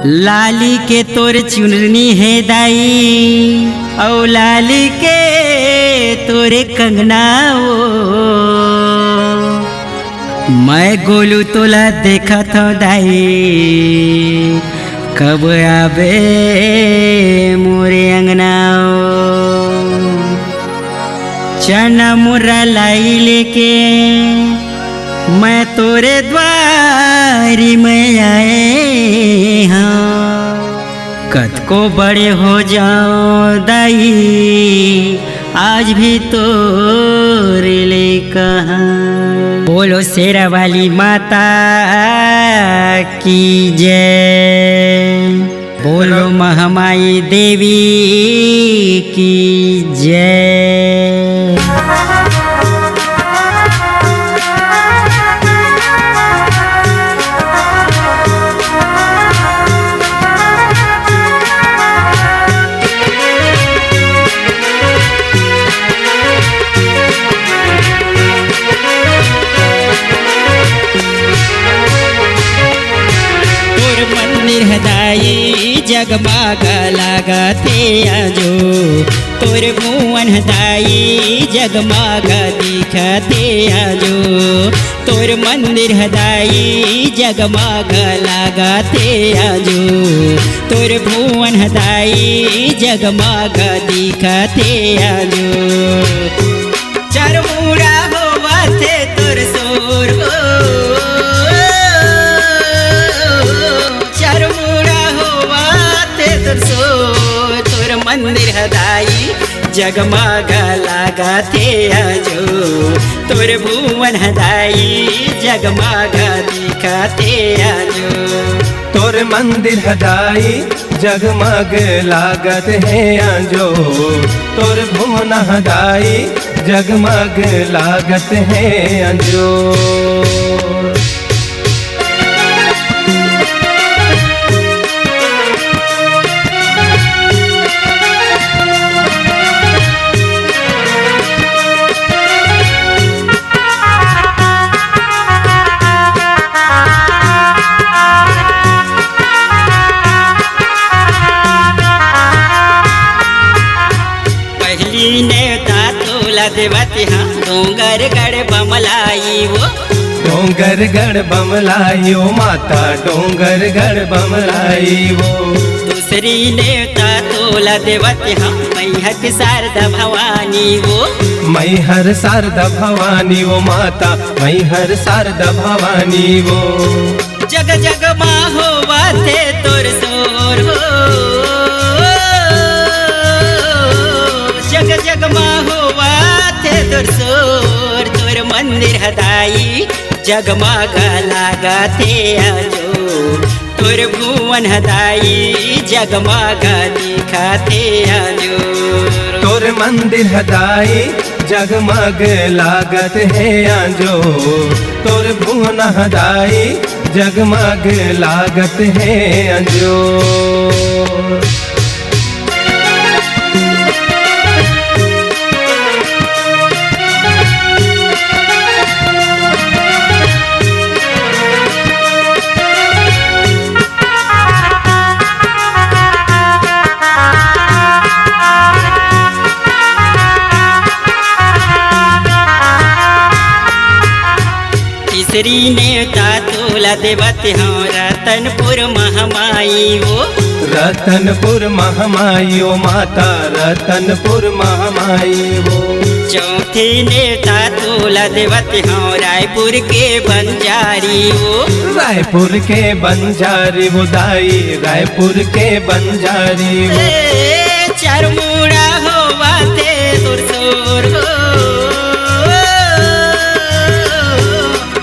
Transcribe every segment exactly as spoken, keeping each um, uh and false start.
लाली के तोर चुनरी हे दाई, अउ लाली के तोरे कंगना ओ। मैं गोलू तोला देखत हव दाई, कब आबे मोरे अंगना ओ। चना मुर्रा लाई लेके मैं तोरे द्वारी में आए हँव। कतको बड़े हो जाओ दाई, आज भी तोरे लइका हँव। बोलो शेरा वाली माता की जय। बोलो महामाई देवी की जय। तोर मंदिर ह दाई जगमग लागत हे आजो, तोर भुवन ह दाई जगमग दिखत हे आजो। तोर मंदिर ह दाई जगमग लागत हे आजो, तोर भुवन ह दाई जगमग दिखत हे आजो। चार मुड़ा होवत हे तोर सोर हो, चार मुड़ा होवत हे तोर सोर। तोर मंदिर ह दाई जगमग लागत हे आजो, तोर भुवन ह दाई जगमग दिखत हे आजो। तोर मंदिर ह दाई जगमग लागत हे आजो, तोर भुवन ह दाई जगमग लागत हे आजो। पहिली नेवता तोला देवत हँव, डोंगरगढ़ बमलाई वो। डोंगरगढ़ बमलाई वो माता, डोंगरगढ़ बमलाई वो। दूसरी नेवता तोला देवत हँव, मैहर के शारदा भवानी वो। मैहर शारदा भवानी वो माता, मैहर शारदा भवानी वो। जग जग मा होवत हे तोर सोर हो, जग जग मा होवत हे तोर सोर। तोर मंदिर ह दाई जगमग लागत हे आजो, तोर भुवन ह दाई जगमग दिखत हे आजो। तोर मंदिर ह दाई जगमग लागत हे आजो, तोर भुवन ह दाई जगमग लागत हे आजो। तीसरी नेवता तोला देवत हँव रतनपुर महामाई वो। रतनपुर महामाई वो माता, रतनपुर महामाई वो। चौथी नेवता तोला देवत हँव रायपुर के बंजारी वो। रायपुर के बंजारी वो दाई, रायपुर के बंजारी वो। ए, चार मुड़ा होवत हे तोर सोर हो,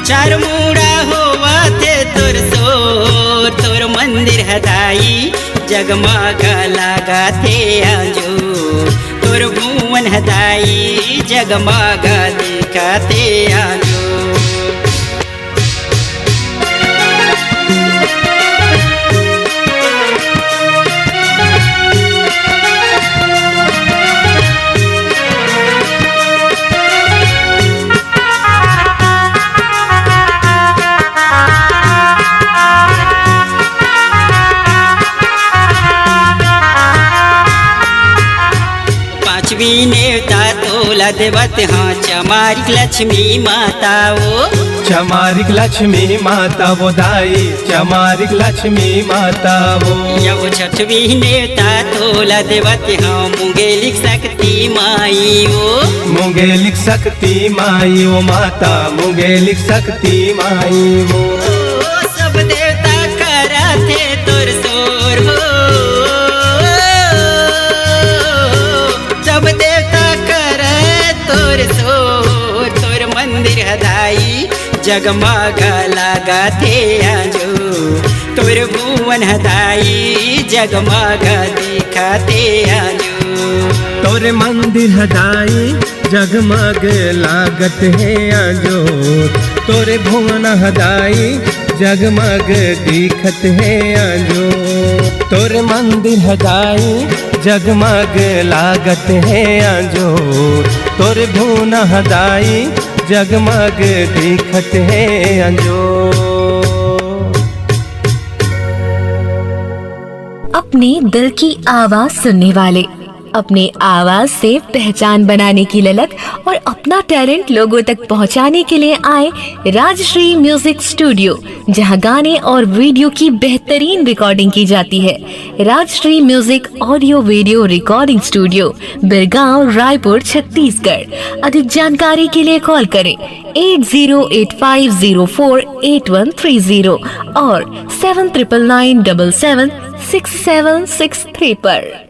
चार मुड़ा होवत हे तोर सोर। तोर मंदिर ह दाई जगमग लागत हे आजो, तोर भुवन ह दाई जगमग दिखत हे आजो। देवत हाँ चमारिक लक्ष्मी माता वो। चमारिक लक्ष्मी माता वो दाई, चमारिक लक्ष्मी माता वो। यव छठवी नेवता तोला देवत हाँ मुंगेलिक शक्ति माई वो। मुंगेलिक शक्ति माई वो माता, मुंगेलिक शक्ति माई वो। ओ, सब देवता करथे तोर सोर हो। सब देवता करे तोर सोर, तोर मंदिर ह दाई जगमग लागथे आजो। तोर भुवन ह दाई जगमग दिखथे आजो। तोर मंदिर ह दाई जगमग लागत हे आजो। तोर भुवन ह दाई जगमग दिखत हे आजो। तोर मंदिर ह दाई जगमग लागत हे आजो। तोर भुवन ह दाई जगमग दिखत हे आजो। अपने दिल की आवाज सुनने वाले, अपने आवाज से पहचान बनाने की ललक और अपना टैलेंट लोगों तक पहुंचाने के लिए आए राजश्री म्यूजिक स्टूडियो, जहां गाने और वीडियो की बेहतरीन रिकॉर्डिंग की जाती है। Rajshri music audio video recording studio, Birgaon, Raipur, Chhattisgarh. अधिक जानकारी के लिए कॉल करें at zero eight five zero four eight one three zero और seven triple nine double seven six seven six three पर।